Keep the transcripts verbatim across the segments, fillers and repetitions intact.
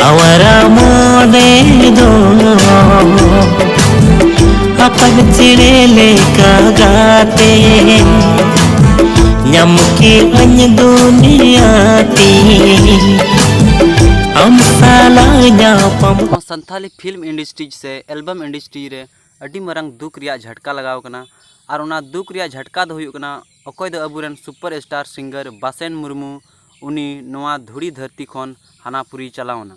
ᱟᱣᱟᱨᱟ ᱢᱚᱱᱮ ᱫᱚ ᱟᱯᱟᱱ ᱪᱮᱬᱮ ᱞᱮᱠᱟ ᱜᱟᱛᱮ, ᱧᱟᱢ ᱠᱮᱜᱼᱟᱹᱧ ᱫᱩᱱᱤᱭᱟᱹ ᱛᱤ ᱟᱢ ᱥᱟᱞᱟᱜ ᱧᱟᱯᱟᱢ᱾ ᱱᱚᱣᱟ ᱥᱟᱱᱛᱷᱟᱞᱤ ᱯᱷᱤᱞᱢ ᱤᱱᱰᱟᱥᱴᱨᱤᱡᱽ ᱥᱮ ᱮᱞᱵᱟᱢ ᱤᱱᱰᱟᱥᱴᱨᱤ ᱨᱮ ᱟᱹᱰᱤ ᱢᱟᱨᱟᱝ ᱫᱩᱠ ᱨᱮᱭᱟᱜ ᱡᱷᱟᱴᱠᱟ ᱞᱟᱜᱟᱣ ᱠᱟᱱᱟ᱾ ᱟᱨ ᱚᱱᱟ ᱫᱩᱠ ᱨᱮᱭᱟᱜ ᱡᱷᱟᱴᱠᱟ ᱫᱚ ᱦᱩᱭᱩᱜ ᱠᱟᱱᱟ, ᱚᱠᱚᱭ ᱫᱚ ᱟᱵᱚᱨᱮᱱ ᱥᱩᱯᱟᱨ ᱥᱴᱟᱨ ᱥᱤᱝᱜᱟᱨ ᱵᱟᱥᱮᱱ ᱢᱩᱨᱢᱩ, ᱩᱱᱤ ᱱᱚᱣᱟ ᱫᱷᱩᱲᱤ ᱫᱷᱟᱹᱨᱛᱤ ᱠᱷᱚᱱ ᱦᱟᱱᱟ ᱯᱩᱨᱤ ᱪᱟᱞᱟᱣ ᱮᱱᱟ᱾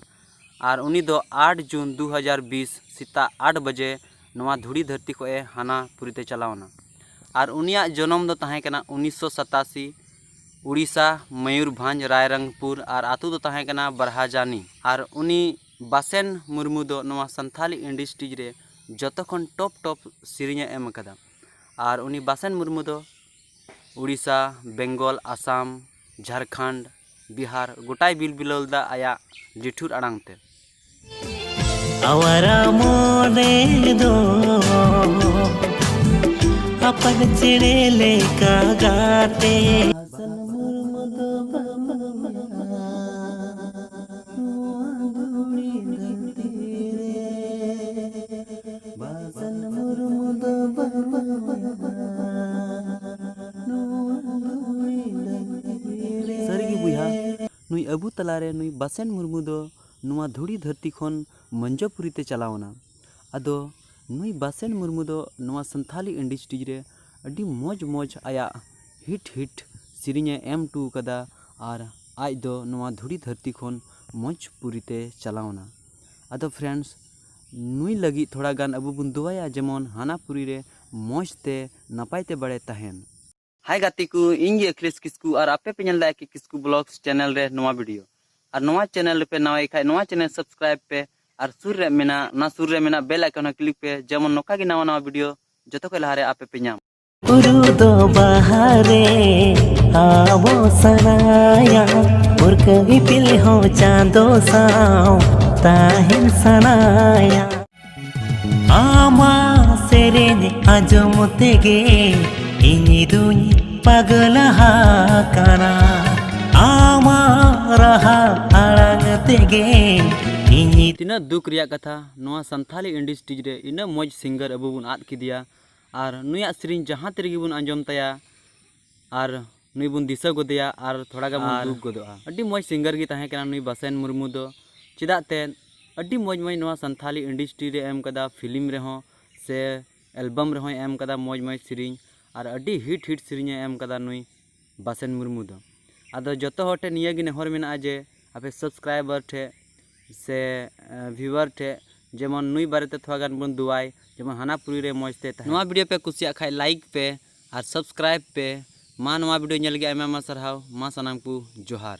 ᱟᱨ ᱩᱱᱤ ᱫᱚ ᱟᱴ ᱡᱩᱱ ᱫᱩ ᱦᱟᱡᱟᱨ ᱵᱤᱥ ᱥᱮᱛᱟᱜ ᱟᱴ ᱵᱟᱡᱮ ᱱᱚᱣᱟ ᱫᱷᱩᱲᱤ ᱫᱷᱟᱹᱨᱛᱤ ᱠᱷᱚᱱ ᱮ ᱦᱟᱱᱟ ᱯᱩᱨᱤ ᱛᱮ ᱪᱟᱞᱟᱣ ᱮᱱᱟ᱾ ᱟᱨ ᱩᱱᱤᱭᱟᱜ ᱡᱚᱱᱚᱢ ᱫᱚ ᱛᱟᱦᱮᱸ ᱠᱟᱱᱟ ᱩᱱᱤᱥᱥᱚ ᱥᱟᱛᱟᱥᱤ, ᱩᱲᱤᱥᱥᱟ, ᱢᱚᱭᱩᱨᱵᱷᱚᱸᱡᱽ, ᱨᱟᱭᱨᱚᱝᱯᱩᱨ, ᱟᱨ ᱟᱹᱛᱩ ᱫᱚ ᱛᱟᱦᱮᱸ ᱠᱟᱱᱟ ᱵᱟᱨᱦᱟᱡᱟᱱᱤ᱾ ᱟᱨ ᱩᱱᱤ ᱵᱟᱥᱮᱱ ᱢᱩᱨᱢᱩ ᱫᱚ ᱱᱚᱣᱟ ᱥᱟᱱᱛᱷᱟᱞᱤ ᱤᱱᱰᱟᱥᱴᱨᱤᱡᱽ ᱨᱮ ᱡᱚᱛᱚ ᱠᱷᱚᱱ ᱴᱚᱯ ᱴᱚᱯ ᱥᱮᱨᱮᱧ ᱮ ᱮᱢ ᱟᱠᱟᱫᱟ᱾ ᱟᱨ ᱩᱱᱤ ᱵᱟᱥᱮᱱ ᱢᱩᱨᱢᱩ ᱫᱚ ᱩᱲᱤᱥᱥᱟ, ᱵᱮᱝᱜᱚᱞ, ᱟᱥᱟᱢ, ᱡᱷᱟᱲᱠᱷᱚᱸᱰ, ᱵᱤᱦᱟᱨ ᱜᱚᱴᱟᱭ ᱵᱤᱞᱵᱤᱞᱟᱹᱣ ᱞᱮᱫᱟ ᱟᱭᱟᱜ ᱞᱤᱴᱷᱩᱨ ᱟᱲᱟᱝ ᱛᱮ᱾ ᱟᱣᱟᱨᱟ ᱢᱚᱱᱮ ᱫᱚ ᱟᱯᱟᱱ ᱪᱮᱬᱮ ᱞᱮᱠᱟ ᱜᱟᱛᱮ᱾ ᱵᱟᱥᱟᱱ ᱢᱩᱨᱢᱩ ᱫᱚ ᱵᱟᱵᱟ ᱱᱚᱣᱟ ᱫᱷᱩᱲᱤ ᱫᱷᱟᱹᱨᱛᱤ ᱨᱮ᱾ ᱵᱟᱥᱟᱱ ᱢᱩᱨᱢᱩ ᱫᱚ ᱵᱟᱵᱟ ᱱᱚᱣᱟ ᱫᱷᱩᱲᱤ ᱫᱷᱟᱹᱨᱛᱤ ᱨᱮ᱾ ᱥᱟᱹᱨᱤᱜᱮ ᱵᱚᱭᱦᱟ, ᱱᱩᱭ ᱟᱵᱚ ᱛᱟᱞᱟᱨᱮ ᱱᱩᱭ ᱵᱟᱥᱮᱱ ᱢᱩᱨᱢᱩ ᱫᱚ ᱱᱚᱣᱟ ᱫᱷᱩᱲᱤ ᱫᱷᱟᱹᱨᱛᱤ ᱠᱷᱚᱱ ᱢᱚᱧᱡᱚᱯᱩᱨᱤ ᱛᱮ ᱪᱟᱞᱟᱣ ᱮᱱᱟ᱾ ᱟᱫᱚ ᱱᱩᱭ ᱵᱟᱥᱮᱱ ᱢᱩᱨᱢᱩ ᱫᱚ ᱱᱚᱣᱟ ᱥᱟᱱᱛᱷᱟᱞᱤ ᱤᱱᱰᱟᱥᱴᱨᱤᱡᱽ ᱨᱮ ᱟᱹᱰᱤ ᱢᱚᱡᱽ ᱢᱚᱡᱽ ᱟᱭᱟᱜ ᱦᱤᱴ ᱦᱤᱴ ᱥᱮᱨᱮᱧ ᱮ ᱮᱢ ᱦᱚᱴᱚ ᱟᱠᱟᱫᱟ᱾ ᱟᱨ ᱟᱡ ᱫᱚ ᱱᱚᱣᱟ ᱫᱷᱩᱲᱤ ᱫᱷᱟᱹᱨᱛᱤ ᱠᱷᱚᱱ ᱢᱚᱧᱪᱚᱯᱩᱨᱤ ᱛᱮ ᱪᱟᱞᱟᱣ ᱮᱱᱟ᱾ ᱟᱫᱚ ᱯᱷᱨᱮᱱᱰᱥ, ᱱᱩᱭ ᱞᱟᱹᱜᱤᱫ ᱛᱷᱚᱲᱟ ᱜᱟᱱ ᱟᱵᱚ ᱵᱚᱱ ᱫᱩᱣᱟᱭᱟ, ᱡᱮᱢᱚᱱ ᱦᱟᱱᱟ ᱯᱩᱨᱤ ᱨᱮ ᱢᱚᱡᱽ ᱛᱮ ᱱᱟᱯᱟᱭ ᱛᱮ ᱵᱟᱲᱮ ᱛᱟᱦᱮᱱ᱾ ᱦᱟᱭ ᱜᱟᱛᱮ ᱠᱚ, ᱤᱧ ᱜᱮ ᱟᱠᱷᱤᱞᱮᱥ ᱠᱤᱥᱠᱩ ᱟᱨ ᱟᱯᱮ ᱯᱮ ᱧᱮᱞ ᱫᱟ ᱮᱠᱮ ᱠᱤᱥᱠᱩ ᱵᱞᱚᱜᱥ ᱪᱮᱱᱮᱞ ᱨᱮ ᱱᱚᱣᱟ ᱵᱷᱤᱰᱤᱭᱳ᱾ ᱟᱨ ᱱᱚᱣᱟ ᱪᱮᱱᱮᱞ ᱨᱮᱯᱮ ᱱᱟᱣᱟᱭ ᱠᱷᱟᱡ ᱱᱚᱣᱟ ᱪᱮᱱᱮᱞ ᱥᱟᱵᱥᱠᱨᱟᱭᱤᱵ ᱯᱮ ᱟᱨ ᱥᱩᱨ ᱨᱮ ᱢᱮᱱᱟᱜ, ᱚᱱᱟ ᱥᱩᱨ ᱨᱮ ᱢᱮᱱᱟᱜ ᱵᱮᱞ ᱟᱭᱠᱚᱱ ᱦᱚᱸ ᱠᱞᱤᱠ ᱯᱮ, ᱡᱮᱢᱚᱱ ᱱᱚᱝᱠᱟ ᱜᱮ ᱱᱟᱣᱟ ᱱᱟᱣᱟ ᱵᱷᱤᱰᱤᱭᱳ ᱡᱚᱛᱚ ᱠᱷᱚᱱ ᱞᱟᱦᱟᱨᱮ ᱟᱯᱮ ᱯᱮ ᱧᱟᱢ᱾ ᱵᱩᱨᱩ ᱫᱚ ᱵᱟᱦᱟᱨᱮ ᱟᱵᱚ ᱥᱟᱱᱟᱭᱟ, ᱵᱷᱩᱨᱠᱟᱹ ᱤᱯᱤᱞ ᱦᱚᱸ ᱪᱟᱸᱫᱚ ᱥᱟᱶ ᱛᱟᱦᱮᱱ ᱥᱟᱱᱟᱭᱟ᱾ ᱟᱢᱟᱜ ᱥᱮᱨᱮᱧ ᱟᱸᱡᱚᱢ ᱛᱮᱜᱮ ᱤᱧ ᱫᱩᱧ ᱯᱟᱜᱽᱞᱟ ᱟᱠᱟᱱᱟ᱾ ᱟᱢᱟᱜ ᱨᱟᱦᱟ ᱟᱲᱟᱝ ᱛᱮ ᱛᱤᱱᱟᱹᱜ ᱫᱩᱠ ᱨᱮᱭᱟᱜ ᱠᱟᱛᱷᱟ, ᱱᱚᱣᱟ ᱥᱟᱱᱛᱷᱟᱞᱤ ᱤᱱᱰᱟᱥᱴᱨᱤᱡᱽ ᱨᱮ ᱤᱱᱟᱹᱜ ᱢᱚᱡᱽ ᱥᱤᱝᱜᱟᱨ ᱟᱵᱚ ᱵᱚᱱ ᱟᱫ ᱠᱮᱫᱮᱭᱟ᱾ ᱟᱨ ᱱᱩᱭᱟᱜ ᱥᱮᱨᱮᱧ ᱡᱟᱦᱟᱸ ᱛᱤ ᱨᱮᱜᱮ ᱵᱚᱱ ᱟᱸᱡᱚᱢ ᱛᱟᱭᱟ, ᱟᱨ ᱱᱩᱭ ᱵᱚᱱ ᱫᱤᱥᱟᱹ ᱜᱚᱫᱮᱭᱟ, ᱟᱨ ᱛᱷᱚᱲᱟ ᱜᱟᱱ ᱵᱚᱱ ᱟᱨ ᱫᱩᱠ ᱜᱚᱫᱚᱜᱼᱟ᱾ ᱟᱹᱰᱤ ᱢᱚᱡᱽ ᱥᱤᱝᱜᱟᱨ ᱜᱮ ᱛᱟᱦᱮᱸ ᱠᱟᱱᱟ ᱱᱩᱭ ᱵᱟᱥᱮᱱ ᱢᱩᱨᱢᱩ ᱫᱚ᱾ ᱪᱮᱫᱟᱜ ᱛᱮ ᱟᱹᱰᱤ ᱢᱚᱡᱽ ᱢᱚᱡᱽ ᱱᱚᱣᱟ ᱥᱟᱱᱛᱷᱟᱞᱤ ᱤᱱᱰᱟᱥᱴᱨᱤ ᱨᱮ ᱮᱢ ᱠᱟᱫᱟ, ᱯᱷᱤᱞᱢ ᱨᱮᱦᱚᱸ ᱥᱮ ᱮᱞᱵᱟᱢ ᱨᱮᱦᱚᱸᱭ ᱮᱢ ᱠᱟᱫᱟ ᱢᱚᱡᱽ ᱢᱚᱡᱽ ᱥᱮᱨᱮᱧ, ᱟᱨ ᱟᱹᱰᱤ ᱦᱤᱴ ᱦᱤᱴ ᱥᱮᱨᱮᱧᱮ ᱮᱢ ᱠᱟᱫᱟ ᱱᱩᱭ ᱵᱟᱥᱮᱱ ᱢᱩᱨᱢᱩ ᱫᱚ᱾ ᱟᱫᱚ ᱡᱚᱛᱚ ᱦᱚᱲ ᱴᱷᱮᱱ ᱱᱤᱭᱟᱹ ᱜᱮ ᱱᱮᱦᱚᱨ ᱢᱮᱱᱟᱜᱼᱟ ᱡᱮ ᱟᱯᱮ ᱥᱟᱵᱥᱠᱨᱟᱭᱵᱟᱨ ᱴᱷᱮᱱ ᱥᱮ ᱵᱷᱤᱣᱟᱨ ᱴᱷᱮᱱ ᱡᱮᱢᱚᱱ ᱱᱩᱭ ᱵᱟᱨᱮᱛᱮ ᱛᱷᱚᱲᱟ ᱜᱟᱱ ᱵᱚᱱ ᱫᱩᱣᱟᱭ, ᱡᱮᱢᱚᱱ ᱦᱟᱱᱟ ᱯᱩᱨᱤ ᱨᱮ ᱢᱚᱡᱽ ᱛᱮ ᱛᱟᱦᱮᱱ᱾ ᱱᱚᱣᱟ ᱵᱷᱤᱰᱤᱭᱳ ᱯᱮ ᱠᱩᱥᱤᱭᱟᱜ ᱠᱷᱟᱡ ᱞᱟᱭᱤᱠ ᱯᱮ ᱟᱨ ᱥᱟᱵᱥᱠᱨᱟᱭᱤᱵ ᱯᱮ᱾ ᱢᱟ ᱱᱚᱣᱟ ᱵᱷᱤᱰᱤᱭᱳ ᱧᱮᱞ ᱞᱟᱹᱜᱤᱫ ᱟᱭᱢᱟ ᱟᱭᱢᱟ ᱥᱟᱨᱦᱟᱣ᱾ ᱢᱟ ᱥᱟᱱᱟᱢ ᱠᱚ ᱡᱚᱦᱟᱨ᱾